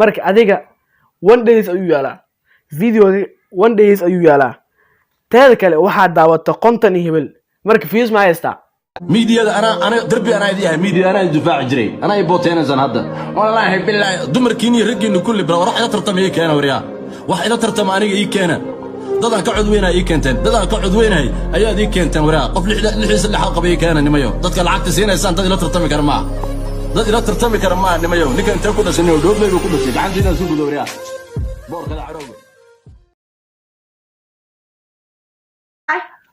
Marka adiga 1 days ayuu yaalaa video, 1 days ayuu yaalaa. Teeda kale waxaa daawata 50 iyo hebel. Marka views ma haystaa? Miidiyada anaa ana darbi anaa idin yahay, miidiya anaa idin difaaci jiray, anaa i booteenaysan hadda. Wallaahi bilaahi, dumarkiin iyo raggiinnu kulli bal war wax ila tartama ii keena. Waryaa, wax ila tartama aniga ii keena. Dadaan ka codweynahay ii keenteen, dadaan ka codweynahay ayaad ii keenteen. Waryaa, qof lixiisa lixaad qaba ii keena. Nimayo, dadka lacagta siinaysaan dad ila tartami kara maaha, dad ila tartami kara maaha. Nimayo, ninka intee ku dhashay? Niyo dhoobley buu ku dhashay. Gacantiinaan suu gudo. Waryaa, boorkada carowga.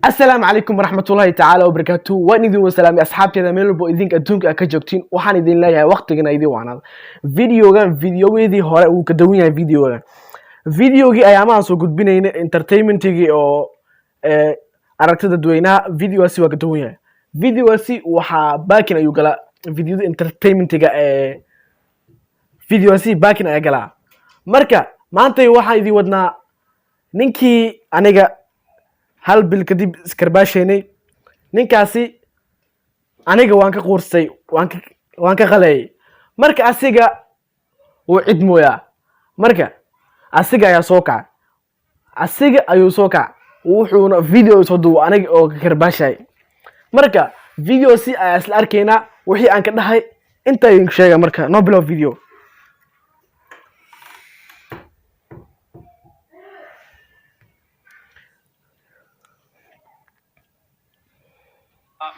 Asalaamu calaykum waraxmatullaahi tacaala wabarakaatu. Waan idin wasalaamay asxaabteeda meel walbo idinka adduunka aad ka joogtiin. Waxaan idin leeyahay waqtigana idin wacnaada. Videogan videogeedii hore wuu ka duwan yahay. Videogan videogii ayaamahan soo gudbinayna entertainmentigii oo aragtida dadweynaha, videogaasi waa ka duwan yahay. Videogaasi waxaa baakin ayuu galaa videoda entertainmentiga ee videogaasi baakin ayaa galaa. Marka maantay waxaan idin wadnaa ninkii aniga hal bil kadib iskarbaashaynay. Ninkaasi aniga waan ka quursay, waan ka qaleeyay. Marka asiga wuu cid mooyaa. Marka asiga ayaa soo kacay, asiga ayuu soo kacay, wuxuuna video soo duuba aniga oo ka karbaashay. Marka video si ayaa isla arkaynaa wixii aan ka dhahay intaa idinku sheega. Marka noo bilow video.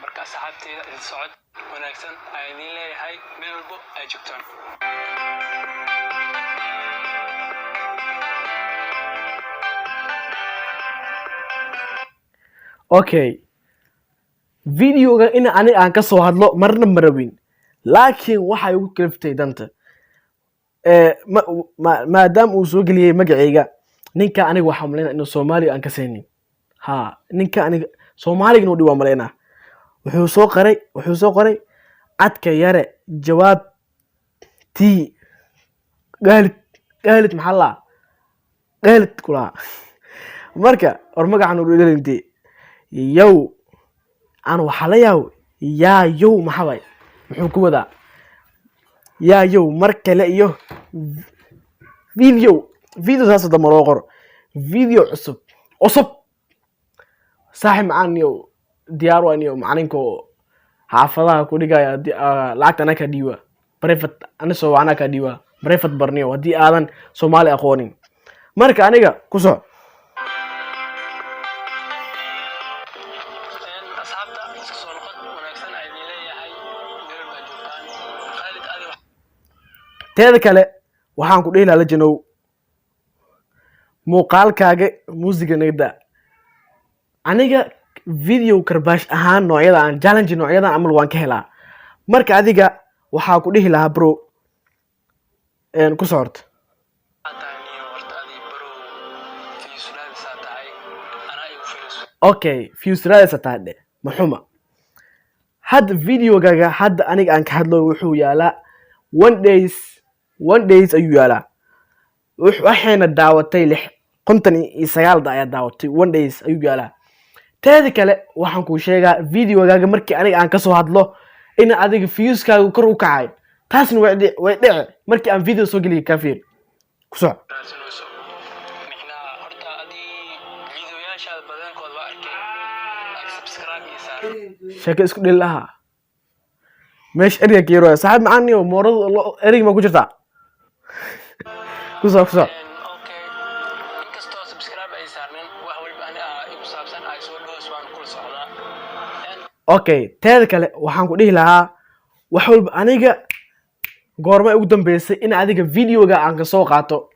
Marka asxaabteyda, idin socod wanaagsan ayaan idin leeyahay meel walbo ay joogtaan. Okay, videoga in aniga aan ka soo hadlo marna ma rabin, laakiin waxay ugu kaliftay danta. Maadaama uu soo geliyey magacayga ninka, aniga waxaa malaynaa inuu Soomaaliga aan ka saynin. Ha, ninka aniga Soomaaliga inuu dhiwaa malaynaa. Wuxuu soo qoray cadka yare jawaab tii gaalid gaalid maxaa laa gaalid kulaha. Marka war magacan uu dhalintay yow aan waxaa la yaabo yaa yow maxaa waay, muxuu ku wadaa yaa yow? Mar kale iyo video saas dama loo qoro video cusub cusub. Saaxib macaan iyo diyaar waan iyo macalinka oo xaafadaha ku dhigaya haddii lacagta anaa kaa dhiiba private, ani soo anaa kaa dhiiba private barniyo haddii aadan Soomaali aqoonin. Marka aniga ku soc. Asxaabta, isku soo noqod wanaagsan ayaan idin leeyahay meel walbo ay joogtaan. Khaalid adi. Teeda kale waxaan ku dhihi lahaa, lajanow, muuqaalkaaga muusiga naga daa. Aniga video karbaash ahaan noocyada aan challenge noocyadan camal waan ka helaa. Marka adiga waxaa ku dhihi lahaa, bro, ku soo horta. Waxaa tahay niyo horta adi bro fiisulaadisaa tahay, anaa igu filayso. Okay, views-raadaysa tahay dhe maxuma. Hadda videogaga hadda aniga aan ka hadlo wuxuu yaalaa 1 days, 1 days ayuu yaalaa. Waxayna daawatay lix 59 da ayaa daawatay. 1 days ayuu yaalaa. Teeda kale waxaan kuu sheegaa videogaaga markii aniga aan kasoo hadlo in adiga viewskaaga kor u kacay. Taasna way dhici markii aan video soo geliya. Ka fiir, ku soc. Raadsanayso micnaha horta adi videoyaashaada badankood waa arkay, like, subscribe iyo saar. Sheeko isku dheli lahaa meesha ereyga ka yarooya. Saaxiib macaan iyo moorada ereyga ma ku jirtaa? Ku soc, ku soc. Okay, inkastoo subscribe ay saarneen, wax walba ani igu saabsan ay soo dhows waan kula socdaa. Okay, teeda kale waxaan ku dhihi lahaa, wax walba aniga goorma ugu dambeysay in adiga videoga aan kasoo qaato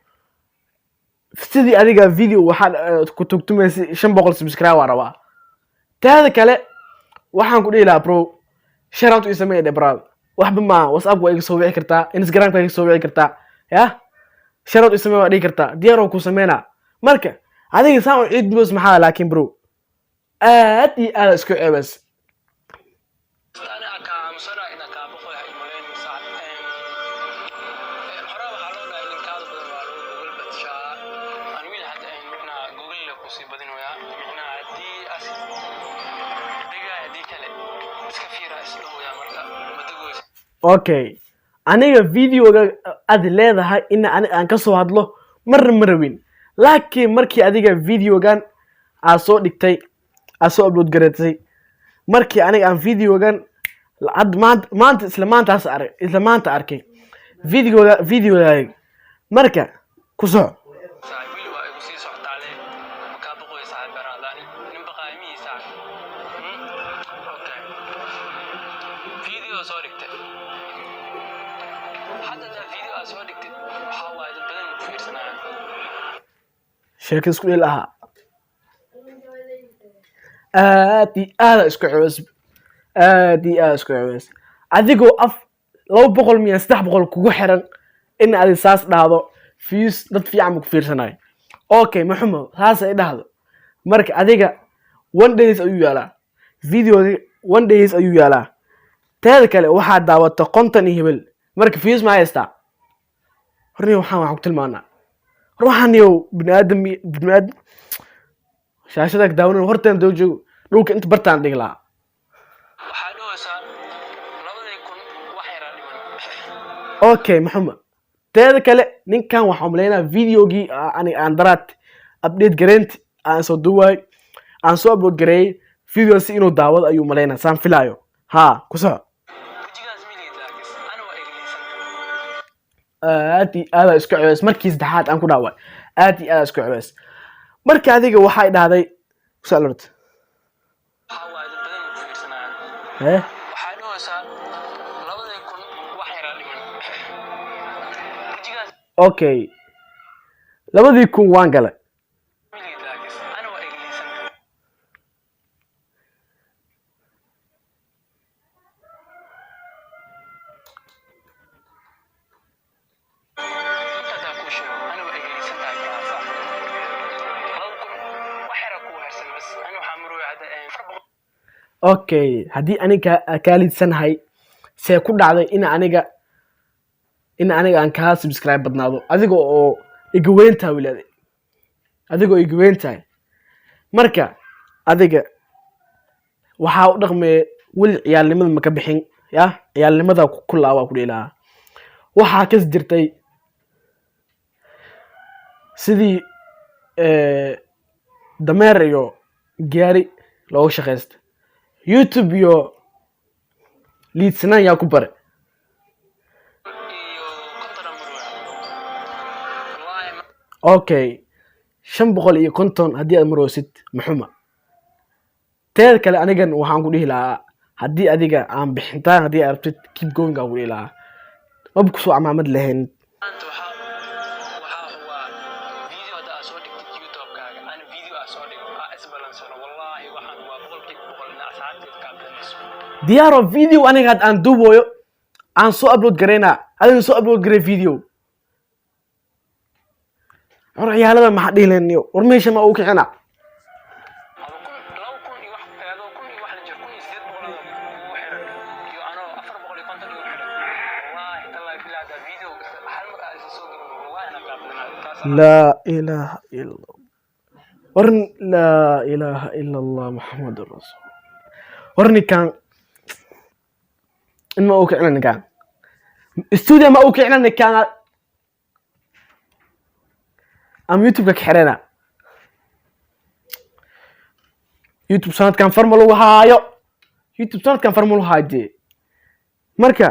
sidii adiga video waxaad ku tugtumaysay 500 subscribe waa rabaa. Teeda kale waxaan ku dhihi lahaa, bro, shout out ii samee dhe, brother. Waxba maaha, WhatsApp waa iga soo wici kartaa, Instagramka iga soo wici kartaa, ya shout out ii samee waa dhihi kartaa, diyaar oo ku sameynaa. Marka adiga saan u ciid boos maxaa? Laakiin bro, aad iyo aad isku ceebays. Ani aan kaa aamusana inaan kaa boqo yahay imaleyn saac. Hore waxaa loo dhahay ninkaada badan waa lagu Google badshaa. Aan wiil hadda micnaha Google le kusii badinoyaa, micnaha haddii as degaa haddii kale iska fiira isdhahoyaa. Marka ma degoysa. Okay, aniga videoga aad leedahay in ani aan ka soo hadlo marna ma rabin, laakiin markii adiga videogan aad soo dhigtay, aad soo upload gareysay, markii aniga aan videogan had maanta, maanta, isla maantaas arag, isla maanta arkay videogaaga. Marka ku soco. Saaxiib, weli waa igu sii socotaa le. Makaa boqoy, saaxiib, baraadaani nin baqaayimihii, saaxiib. Okay, video soo dhigtay hadda. Hadaa video aad soo dhigtid, waxaa waaye dad badan ku fiirsanayaan. Sheeko isku dhil ahaa, aad iyo aada isku ceweys, aad iyo aada isku ceweys. Adigoo af 200 miya 300 kugu xiran in adi saas dhahdo, views dad fiican ba ku fiirsanayo. Okay, maxumo saas ay dhahdo. Marka adiga one days ayuu yaalaa video, one days ayuu yaalaa. Teeda kale waxaa daawata 50 iyo hebel. Marka views ma haystaa? Horni waxaan ku tilmaanaa, war waxaan yow biniaadam, biniaadam shaashada ka daawanan hortaan doo joogo, dhulka inta bartaan dhigi lahaa. Waxaa dhahaysaa 2000 wax yaraa dhiman. Okay, maxuma, teeda kale ninkan waxaan umaleynaa videogii ani aan daraad update gareynti aan soo duwaay, aan soo upload gareeyey video, si inuu daawado ayuu umaleynaa, saan filaayo. Haa, ku soco. Wejigaas miligid, laakiin ana waa egleysan. Aad iyo aada isku cebeys. Markii saddexaad aan ku dhaaway, aad iyo aada isku cebeys. Marka adiga waxay dhahday kusoo alert. Waxaa waaye dad badan ku fiirsanayaan. Eh. Waxaa dhahaysaa 2000 wax yaraa dhiman. Wejigaas Okay, 2000 waan galay. miligid, laakiin ana waa egleysan. Inta hadaa kuu sheego, ana waa egleysan tahay baraasa. 2000 wax yaraa kuu harsan bas. Ani waxaa marooya hadda 400. Okay, haddii aniga kaa liidsanahay, see ku dhacday in aniga aan kaa subscribe badnaado, adiga oo iga weyn tahay weli, adigoo iga weyn tahay? Marka adiga waxaa u dhaqmee weli ciyaalnimada ma ka bixin ya ciyaalnimada ku laabaa ku dhihi lahaa. Waxaa kas jirtay sidii dameer iyo gaari looga shaqaysta YouTube iyo liidsanaan yaa ku bare. Iyo 50 marooya wallaahi. Okay, 550 haddii aad maroosid, maxuma. Teeda kale anigan waxaan ku dhihi lahaa, haddii adiga aan bixintaan, haddii aad rabtid, keep going aan ku dhihi lahaa, maba kusoo camaamad lahayn. Maanta waxaa hubaa video hadda aad soo dhigtid YouTube-kaaga, ana video aad soo dhigo, aa isbalansano, wallaahi waxaan waa 100% ina asxaabteed kaa badanayso. Diyaaro video aniga had aan duubooyo, aan soo upload garaynaa, adiga soo upload garay video. War ciyaalada maxaa dhihi lahayn niyo? War meesha ma uu kicina? Ado kun 2000 iyo wax, adoo kun iyo wax la jir, 1800 adoo kugu xiran iyo anoo 450 igu xiran, wallaahi tallaahi billahi, haddaa video hal mar aa isa soo gelin, wallaahi anaa kaa badanayo taas anaa. Laa ilaaha ila Allah. War laa ilaaha ila Allah Muxammadun rasuul. War ninkan in ma uu kicina? Ninkan studio ma uu kicina? Ninkan am YouTube-ka ka xirena. YouTube sanadkan farma lagu haayo, YouTube sanadkan farma lagu haayo dee. Marka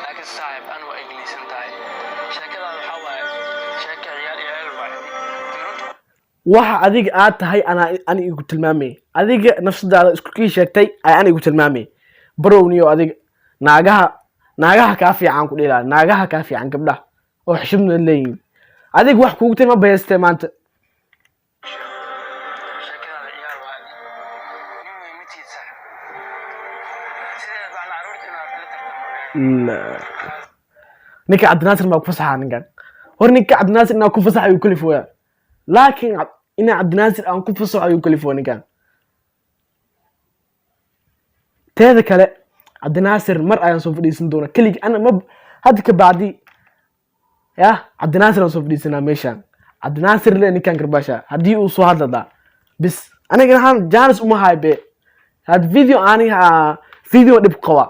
Laakiin saaxib, ana waa egleysan tahay. Sheekadaada waxaa waaye sheeka ciyaal iyo ciyaal waaye. Runta. Waxa adiga aad tahay anaa ani igu tilmaamay. Adiga nafsadaada isku kii sheegtay ay ani igu tilmaamay. Barowniyo adiga naagaha kaa fiican ku dhihi, naagaha kaa fiican, gabdhaha oo xishmadna leeyihiin. Adiga wax kugu tilma baystee maanta. Sheekadaada ciyaal waaye. Nin weyn ma tihid, saaxib. Sideed baan carruurta inaad la tartamo. Ninka Cabdinaasir maa ku fasaxa ninkan? Hor ninka Cabdinaasir inaa ku fasax ayuu kalifooyaa, laakiin inaa Cabdinaasir aan ku fasaxo ayuu kalifooya ninkan. Teeda kale Cabdinaasir mar ayaan soo fadhiisan doonaa keligi ana ma hadda ka bacdi ya Cabdinaasir aan soo fadhiisanaa meeshaan. Cabdinaasir le ninkan karbaasha haddii uu soo hadladaa bis, aniga waxaan jaanis uma hayo be. Had video aniga video dhib qaba.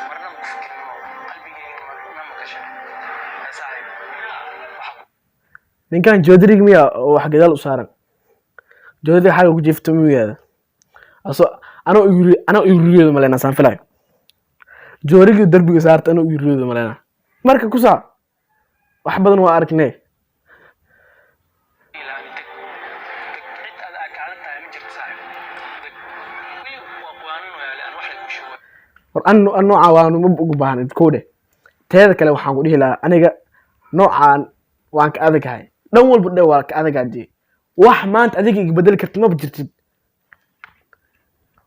Marna ma ku fikirin oo qalbigeyga marna ma gashan. Ee saaxiib, waxaa ku Ninkan joodariga miya oo wax gadaal u saaran? Joodariga xagga ku jiifta miyaada aso anoo yuri, anoo yuriyeedo maleyna saan filayo. Joorigii darbiga saarta anoo yuriyeedo maleyna. Marka ku saa wax badan waa aragnay. Ilaali, deg deg. Cid aad aa ka adag tahay ma jirto, saaxiib, deg. Weli waa qwaaninaya le aan wax lay ku shubo. War an nooca waanu ma ugu baahan kow dheh. Teeda kale waxaan ku dhihi lahaa, aniga noocaan waan ka adagahay, dhan walba dhe waa ka adagaa dee. Wax maanta adiga iga bedeli kartid maba jirtid.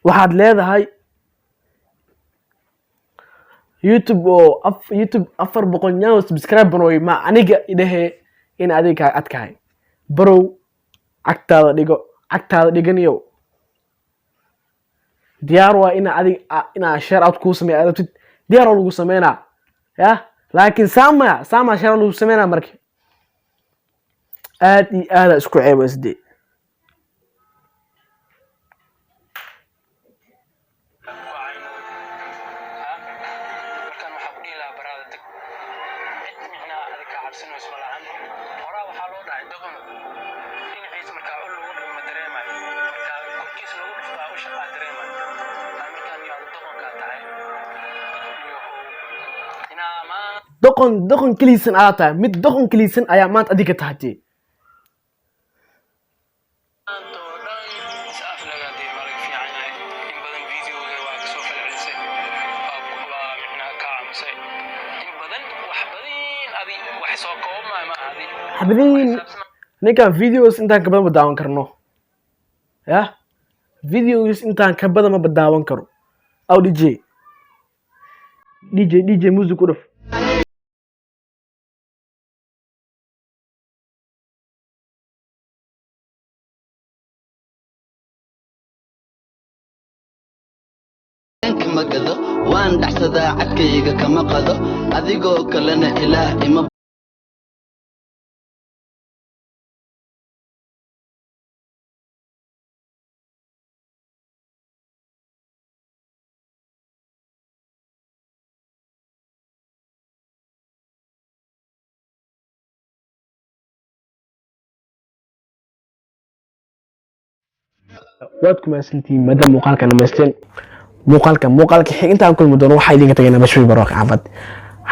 Waxaad leedahay YouTube oo YouTube 400 nyaw subscribe banooy ma aniga idhahe in adiga kaa adkahay. Barow, cagtaada dhigo, cagtaada dhiganiyow. Diyaar waa ina adig inaa share out kuu sameeya rabtid, diyaar waa lagu sameynaa ya, laakiin sama share out lagu sameynaa. Marka aad iyo aada isku ceebaysdee. Waa cayno ha. Markaan waxaa ku dhihi lahaa, baraada, deg. Cid micnaha adig kaa cabsanayso ma lahan. Horaa waxaa loo dhahay, doqon dhinaciisa markaa ul lagu dhufo ma dareemayo, markaa korkiisa lagu dhuftaa u shaqaa dareemayo. Aa markaan iyo adu doqonkaa tahay iyo inaa maa Doqon, doqon keliisan ayaa tahay. Mid doqon keliisan ayaa maanta adiga tahay dee. Maanta oo dhan is aflagaadee, waa laga fiican yahay. In badan videoga waa kasoo falcelisay, waa micnaha kaa aamusay in badan. Wax badan adi wax soo koobmaayo ma adi. Xabadiin ninkan videos intaan ka badan ma daawan karno ya, videos intaan ka badan ma daawan karo. Aw DJ, DJ, DJ, music u dhaf. Kama gado, waan dhacsadaa, cadkayga kama qado, adigoo kalena Ilaah ima Waad ku mahadsantihiin maadaama muuqaalka dhamaysteen. Muuqaalka muuqaalka xig intaan kulmi doono, waxaa idinka tagaynaa bashwi barwaaq caafad.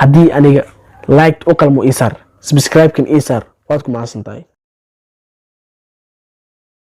Haddii aniga like u qalmo ii saar, subscribe-kan ii saar. Waad ku mahadsan tahay.